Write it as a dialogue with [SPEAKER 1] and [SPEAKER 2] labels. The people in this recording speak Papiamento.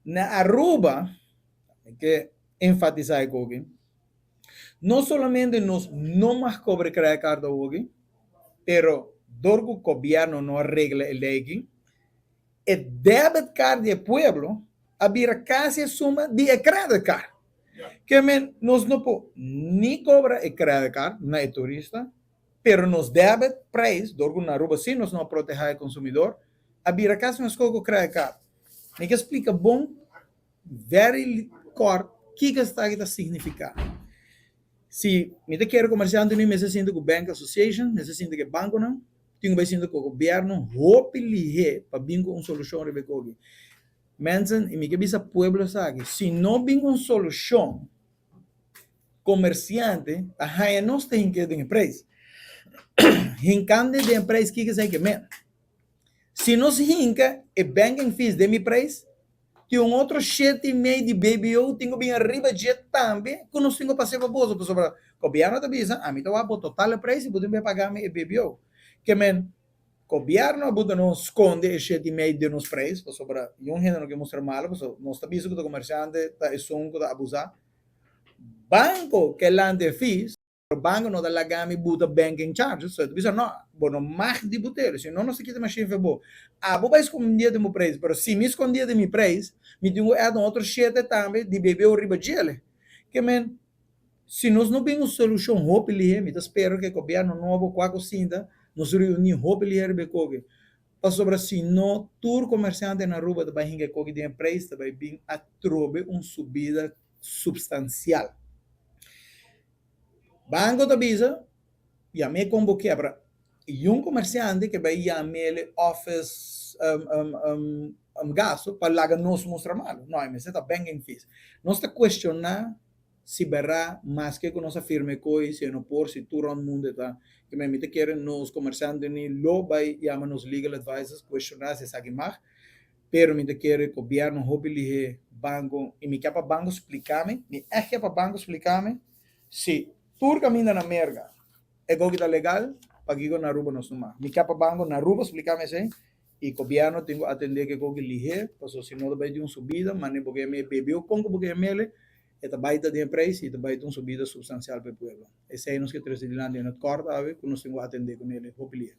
[SPEAKER 1] Na Aruba, mi ke enfatisá e koki, no solamente nos no mag kobra credit card awoki, pero dor ku gobièrnu no a regla e lei aki, e debit card di e pueblo a bira kasi e suma di e credit card. Ke men nos no por ni kobra e credit card na e turista, pero nos debit prijs, dor ku na Aruba si nos no a protehá e konsumidor, a bira kasi meskos ku credit card. Mi ke splika bon, very kort, kiko esaki ta signifiká. Si mi ta kere komersiante mi mester sinta ku Bank Association, mester sinta ku e bankonan, tin ku bai sinta ku gobièrnu hopi lihé pa bin ku un solushon riba e koki. Mensen, i mi ke bisa pueblo esaki, si no bin ku un solushon, komersiante ta haña nos ta hink'é den e preis. Hinkando den e preis kiko esei ke men? Si nos hinka e banking fees den mi preis, tin un otro shete i mei di BBO tin ku bin ariba dje tambe ku nos tin ku pasa pa boso pasobra gobièrnu ta bisa ami ta wak bo total e preis i bo tin ku paga mi e BBO. Ke men gobièrnu a buta nos skonde e shete i mei den nos preis pasobra niun hende no ke mustra malu pasobra nos ta bisa ku ta komersiante ta esun ku ta abusá. Banko ke lanta e fees. Pero banco no ta laga mi buta banking charges, so e ta bisa no, bo no mag di but'el, si no nos ta kita machine fe bo. Abo bai scondia den bo prijs, pero si mi scondia den mi prijs, mi tin cu add un otro shete tambe di BBO riba djele. Ke men, si nos no bin un solucion hopi lihe, mi ta spera cu e gobierno nobo cua cu sinta, nos reuni hopi lihe riba e koki. Pasobra si no, tur comerciante na Aruba ta bai hinca e koki den e prijs, ta bai bin atrobe un subida substancial. Banco ta bisa, yam'é kon bo kebra. I un komersiante ke bai yam'é office gasto pa laga nos mustra malu. No, e mester ta banking fees. Nos ta kuestioná si bèrda maske ku nos a firma e koi, si e no por, si tur rònt mundu e ta. Ke mi ta kere nos komersiante ni lo bai yama nos legal advisors kuestioná si esaki mag. Pero mi ta kere gobièrnu hopi lihé banko i mi ke pa banko splika mi, mi ègt ke pa banko splika mi si tur kaminda na Merka e koki ta legal, pakiko na Aruba nos no mag. Mi ke pa banko na Aruba splika mi esei i gobièrnu tin ku atendé ku e koki lihé pasobra si no ta bai tin un subida, mane bo ke yam'é BBO kon ku bo ke yam'é e ta bai ta den e preis i ta bai ta un subida supstansial pa e pueblo. Esei nos ke trese dilanti en het kort awe ku nos tin ku atendé kuné hopi lihé.